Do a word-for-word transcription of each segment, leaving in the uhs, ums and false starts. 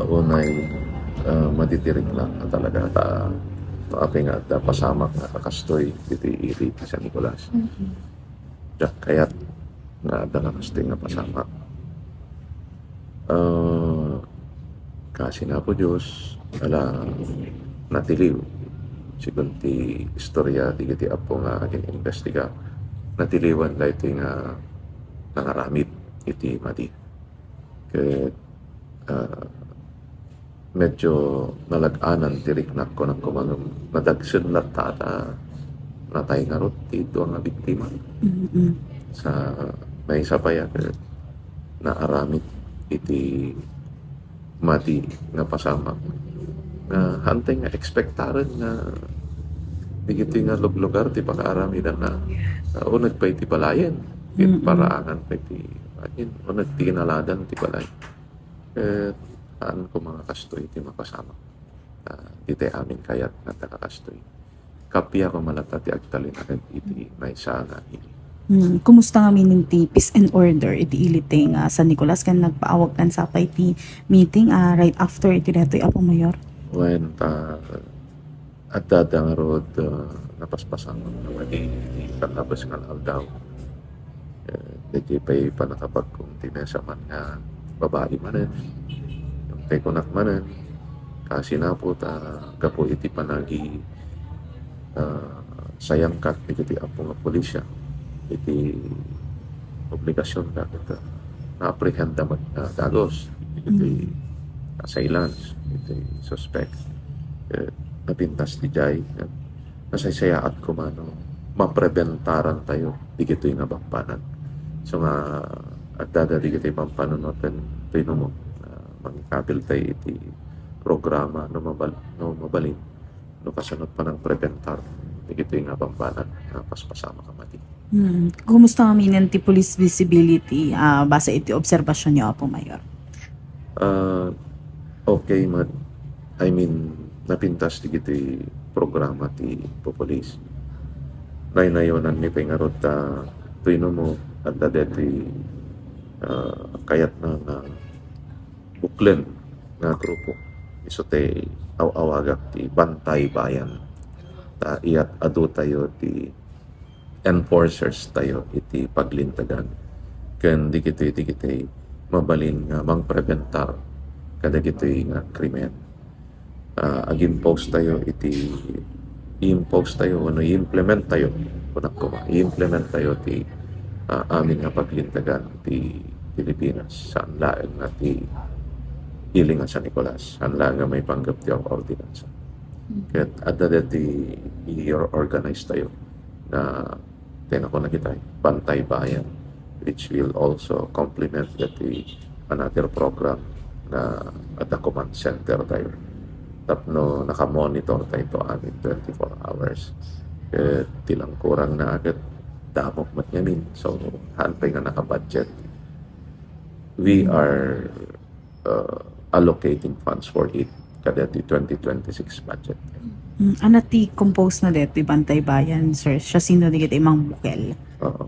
Unay, ah, madi ti riknak a talaga ta no apay nga adda pasamak nga kakastoy iti ili ti San Nicolas. Mm-mm. Diak kayat nga adda nga kastoy nga pasamak. Ah, kasi nga po Diyos, ala, natiliw. Sigun ti istorya digiti apo nga agin-imbestiga, natiliwan daytoy nga nangaramid iti madi. Ket, ah, medyo nalag-anan ti riknak, kunak koma ngem nadagsen latta ta natay ngarud ti dua nga biktima. Mm-mm. Sa maysa pay a ket naaramid iti madi nga pasamak nga hantay nga ekspektaren nga digiti nga luglugar ti pakaaramidanna, ah, uneg pay ti balayen, ket Mm-mm. paraangan pay ti, amin, uneg ti kinaladan ti balay. Ket saan koma nga kastoy ti mapasamak. Ah, ditoy amin kayat nga adda nga kastoy. Kappia koma latta ti agtalinaed iti maysa nga ili. Hmm, kumusta ngamin ti peace and order iti ili ti nga San Nicolas ken nagpaawagkan sapay ti meeting, ah, right after iti daytoy, Apo Mayor? Wen, ta, adda-adda ngarud, ah, napaspasamak nga madi iti kallabes nga aldaw. Eh, daytoy pay pannakabagkong ti maysa man nga babai manen. Ngem tay kunak manen, kasi napo ta gapu iti panagi, ah, sayangkat dagiti apo nga pulisya iti obligasionda ket, ah, na-apprehenda met nga dagus iti Mm. assailants, iti suspect. Eh, napintas ti jay, eh, nasaysayaat koma no mapreventaran tayo digitoy nga bambanag. So nga, adda dagitoy pampanunoten ti numo, ah, mangikabil tayo iti programa no mabal-, no mabalin, no kasano panangprebentar digitoy nga bambanag nga paspasamak a madi. Hmm. Kumusta ngamin ti police visibility, ah, base iti obserbasyonyo, Apo Mayor? Ah, okay met. I mean, napintas digitoy programa ti pupulis. Naynayonanmi pay ngarud ta, ti numo, adda daytoy, ah, kayatna nga buklen nga grupo. Isu ti aw-awagak ti Bantay Bayan. Ta iyat adu tayo ti enforcers tayo iti paglintegan ken dagitoy, dagitoy mabalin nga mangprebentar kadagitoy nga krimen. Ah, ag-impose tayo iti, i-impose tayo wenno i-implement tayo, kunak koma, i-implement tayo ti, ah, amin nga paglintegan ti Pilipinas, saan laeng nga ti ili nga San Nicolas, saan laeng nga maipanggep ti ordinansa. Mm. Ket adda daytoy i-organize tayo na, ti nakunakita, Bantay Bayan, which will also complement daytoy another program nga adda command center tayo. Tapno nakamonitor tayo to amin twenty-four hours. Eh, ti langkurang na ket damok met ngamin. So, haan pay nga nakabudget. We are, uh, allocating funds for it kadaytoy twenty twenty-six budget. Mm, ano ti compose na daytoy Bantay Bayan, sir? Siasino dagiti mangbukel? Oo.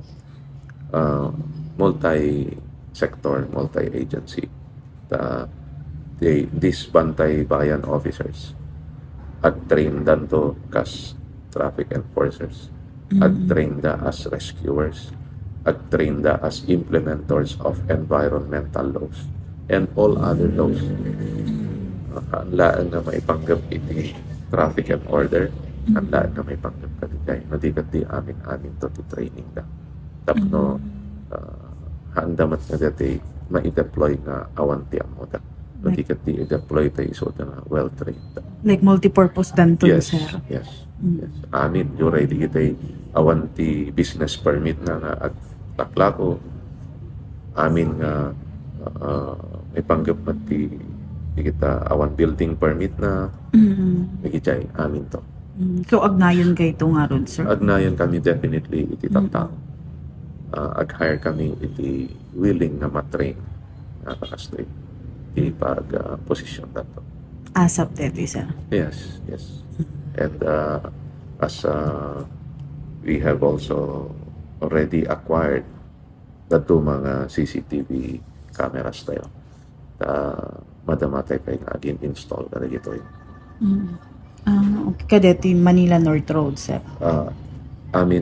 Ah, multi-sector, multi-agency. Ta, they, these Bantay Bayan officers, ag-train danto kas traffic enforcers. Mm. Ag-train da as rescuers. Ag-train da as implementers of environmental laws and all other laws. Mm. Ah, saan laeng nga maipanggep iti traffic and order, saan Mm. laeng nga maipanggep kadagitoy. No di ket di amin-amin to ti training da. Tapno, Mm. ah, haanda met nga daytoy ma-deploy nga awan ti ammoda. No di Like ket di i-deploy tayo isu ta nga well-trained. Like multi-purpose danto, Yes, sir? yes, Mm. yes. Amin, uray dagitoy awan ti business permit na nga aglaklako. Amin nga, ah, maipanggep met ti, ti kita awan building permit na. Mm. Dagitoy, amin to. Mm. So, agnayon kayto ngarud, sir? Agnayon kami definitely iti Mm. tattao. Ah, ag-hire kami iti willing nga ma-train nga kakastoy ti pag, ah, posisyon dato. Asap daytoy, sir. Yes, yes. And, uh, as, uh, we have also already acquired the two mga C C T V cameras tayo. Uh, madamatay pay nga agin-install kadagitoy. Mm. Ah, okay. Kadeti Manila North Road, sir. Ah, amin